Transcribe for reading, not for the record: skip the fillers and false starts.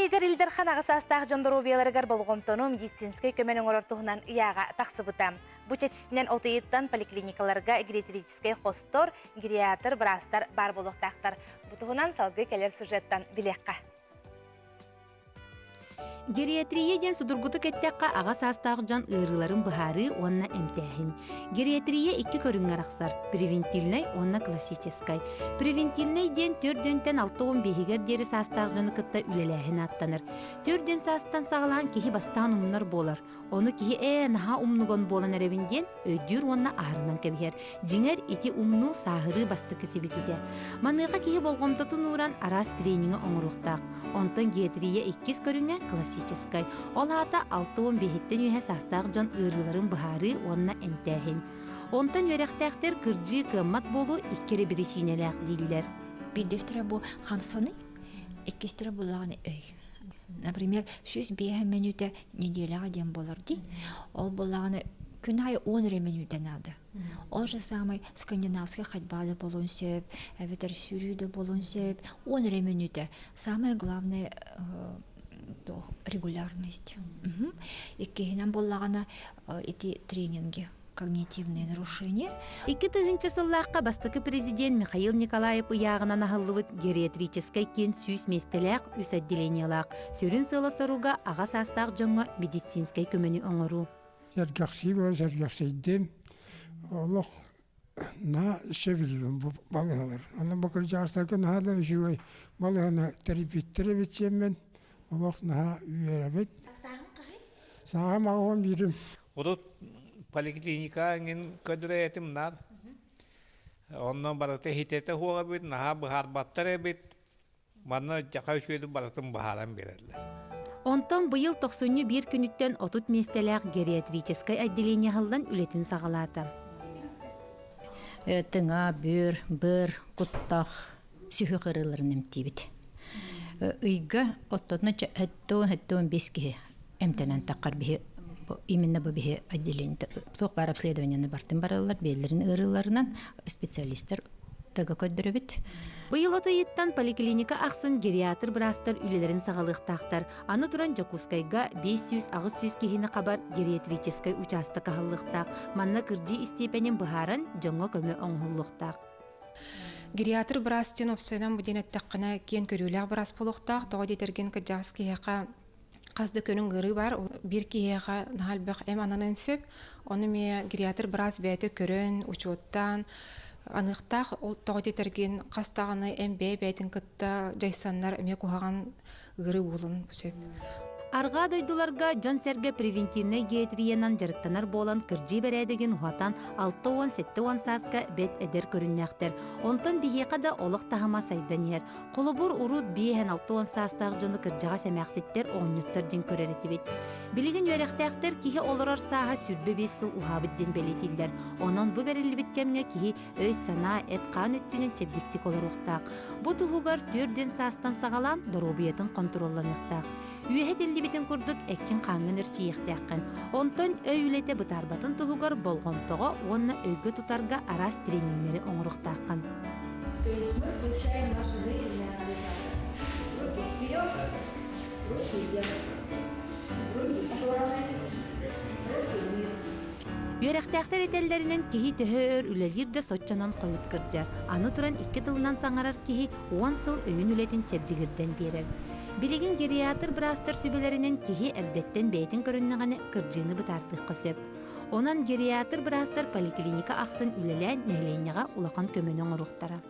ыйыгар Ил Дархан аҕа саастаах дьон доруобуйаларыгар болҕомтону медицинскэй көмөнү оҥорор туһунан ыйааҕа тахсыбыта. Бу чэрчитинэн от ыйыттан поликлиникаларга гериатрическай хостор, гериатр быраастар баар буолуохтаахтар. Бу туһунан салгыы кэлэр сюжеттан билиэххэ. Гериатрия диэн судургутук эттэххэ, аҕа саастаах дьон ыарыыларын быһаарыы уонна эмтээһин. Гериатрия икки көрүҥҥэ арахсар – превентивнэй уонна классическай. Превентивнэй диэн төрдүөнтэн 65-игэр диэри саастаах дьону кытта үлэлээһин ааттанар. Төрдүөн саастан саҕалаан киһи бастаан умнар буолар. Ону киһи ээ, наһаа умнуган буолан эрэбин диэн өйдүүр уонна аһарынан кэбиһэр. Дьиҥэр, ити умнуу сааһырыы бастакы сибикитэ. Маныаха киһи болҕомтотун ууран араас тренинги оҥоруохтаах. Онтон геатрия иккис көрүҥэ классическай. Ол аата 65-иттэн үөһэ саастаах дьон ыарыыларын быһаарыы уонна эмтээһин. Онтон үөрэхтээхтэр кырдьыы кыаммат буолуу икки эрэ биричиинэлээх дииллэр. Биирдэстэрэ бу хамсаныы, иккистэрэ буллаҕына өй. Например, 105 мүнүүтэ неделяҕа диэн буолар дии. Ол буоллаҕына күн аайы 10 эрэ мүнүүтэ наада. Ол же самый скандинавскай ходьба да буолуон сөп, эбэтэр сүүрүү да буолуон сөп. 10 эрэ мүнүүтэ. Самое главное регулярность. Иккиһинэн буоллаҕына ити тренинги когнитивные нарушения. 2000 сыллаахха бастакы президент Михаил Николаев ыйааҕынан аһыллыбыт гериатрическай киин 100 миэстэлээх үс отделениелаах. Сүрүн сыала-соруга аҕа саастаах дьоҥҥо медицинскэй көмөнү оҥоруу. Сэргэхсии буола сэргэхсийдим. Олох наһаа сөбүлүүбүн бу балыыһалар. Онно бу кырдьаҕастарга наһаа да үчүгэй балыыһаны тэрийбиттэр эбит диэммин олох наһаа үөрэбит. Сааһыҥ хаһый? Сааһым 81-им. Урут поликлиника эҥин көдүрэй этим наар. Онно барыта иһитэтэ суох эбит, наһаа быһаарбаттар эбит. Манна дьаха үчүгэйдик барытын быһааран биэрэллэр. Онтон быйыл тохсунньу биир күнүттэн 30 миэстэлээх гериатрическай отделение аһыллан үлэтин саҕалаата. Тыҥа, бүөр, быар, куттах, сүһүөх ырыаларын эмтиибит. Ыйга оттотно 75 киһи эмтэнэн таххар биһи именно бу биһи отделение туох баар обследованиены бартын бараллар биэллэрин ыарыыларынан специалистар тага көрдөрөбүт. Быйыл от ыйыттан поликлиника ахсын гериатр быраастар үлэлэрин саҕалыахтаахтар. Аны туран Дьокуускайга 500-800 киһини хабар гериатрическай учаастак аһыллыахтаах. Манна кырдьыы истиэпэнин быһааран дьоҥҥо көмө оҥоһуллуохтаах. Гериатр быраас диэн уопсайынан бу диэн эттэххинэ киэн көрүүлээх быраас буолуохтаах. Тоҕо диэтэргин кырдьаҕас киһиэхэ хас да көрүҥ ыарыы баар. Биир киһиэхэ наһаа элбэх эм ананыан сөп. Ону эмиэ гериатр быраас бэйэтэ көрөн, учуоттаан аныахтаах. Ол тоҕо диэтэргин хас даҕаны эм бэйэ-бэйэтин кытта дьайсаннар эмиэ куһаҕан ыарыы буолуон сөп. Арҕаа дойдуларга дьон-сэргэ превентивнэй геатриянан дьарыктанар буолан кырдьыы бэрээдэгин уһатан 60-70 сааска бэт эдэр көрүннээхтэр. Онтон биһиэхэ да олох таһыма сайдан иһэр. Холобур, урут 5-60 саастаах дьону кырдьаҕас эмээхситтэр, оҕонньоттор диэн көрөр этибит. Билигин үөрэхтээхтэр киһи олорор сааһа 25 сыл уһаабыт диэн бэлиэтииллэр. Онон бу бэриллибит кэмҥэ киһи өй-санаа, эт-хаан өттүнэн чэбдиктик олоруохтаах. Бу туһугар 40 саастан саҕалаан доруобуйатын хонтуруолланыахтаах. Үөһэ этиллибитин курдук эккин-хааҥҥын эрчийиэхтээххин. Онтон өй үлэтэ бытаарбатын туһугар болҕомтоҕо уонна өйгө тутарга араас трениннэри оҥоруохтааххын. То есть мы включаем наше зрительное анализатор. Руки вперед, руки вверх, руки в стороны, руки вниз. Үөрэхтээхтэр этэллэринэн киһи төһө өр үлэлиир да соччонон хойут кырдьар. Аны туран икки тылынан саҥарар киһи 10 сыл өйүн үлэтин чэбдигирдэн биэрэр. Билигин гериатр быраастар сүбэлэринэн киһи эрдэттэн бэйэтин көрүннэҕинэ кырдьыыны бытаардыахха сөп. Онон гериатр быраастар поликлиника ахсын үлэлээн нэһилиэнньэҕэ улахан көмөнү оҥоруохтара.